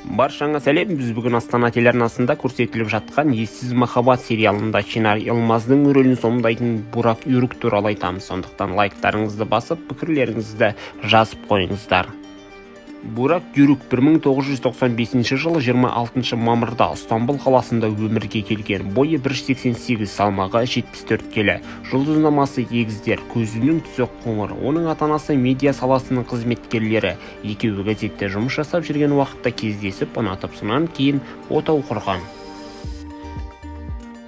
Баршаңа сәлем. Біз бүгін Астана телеарнасында көрсетіліп жатқан Ессіз махаббат сериалында Чинар Йылмаздың рөлін сомдайтын Бурак Юрюк туралы айтамыз. Сондықтан лайктарыңызды басып, пікірлеріңізді жазып қойыңыздар. Бурак Юрюк 1995 жылы 26 мамырда Стамбул қаласында өмірге келген. Бойы 1,88, салмағы 74 келі. Жұлдызнамасы егіздер, көзінің түсі қоңыр. Оның ата-анасы медиа саласының қызметкерлері. Екеуі газетте жұмыс жасап жүрген уақытта кездесіп, ұнатып, сонан кейін отау құрған.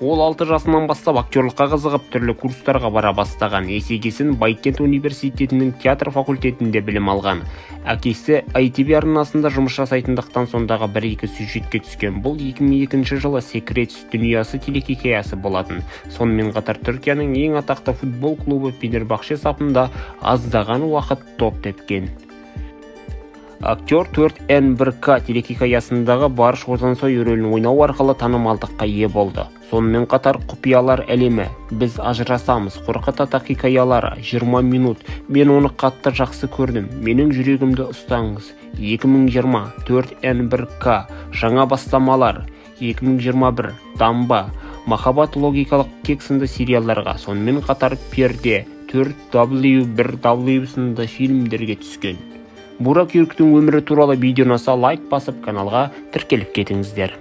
Ол 6 жасынан бастап актерлыққа қызығып, түрлі курстарға бара бастаған. Есегесін Байкент университетінің театр факультетінде білім алған. Әкесі ITV арнасында жұмыс жасайтындықтан сондағы бір-екі сюжетке түскен. Бұл 2002 жылы Секрет дүниясы телехикаясы болатын. Сонымен қатар Түркияның ең атақты футбол клубы Фенербахше сапында аздаған уақыт топ тепкен. Актер 4N1К телехикаясындағы Барыш Озансой рөлін ойнау арқылы танымалдыққа ие болды. Сонымен қатар Құпиялар әлемі, Біз ажырасамыз, Қорқыт ата хикаялары, 20 минут, Мен оны қатты жақсы көрдім, Менің жүрегімді ұстаңыз, 2020, 4N1К, Жаңа бастамалар, 2021, Дамба, Махаббат логикалық кек сынды сериалдарға, сонымен қатар Перде, 4W1W сынды фильмдерге түскен. Бурак Юрюктің өмірі туралы видео ұнаса, лайк басып, каналға тіркеліп кетіңіздер.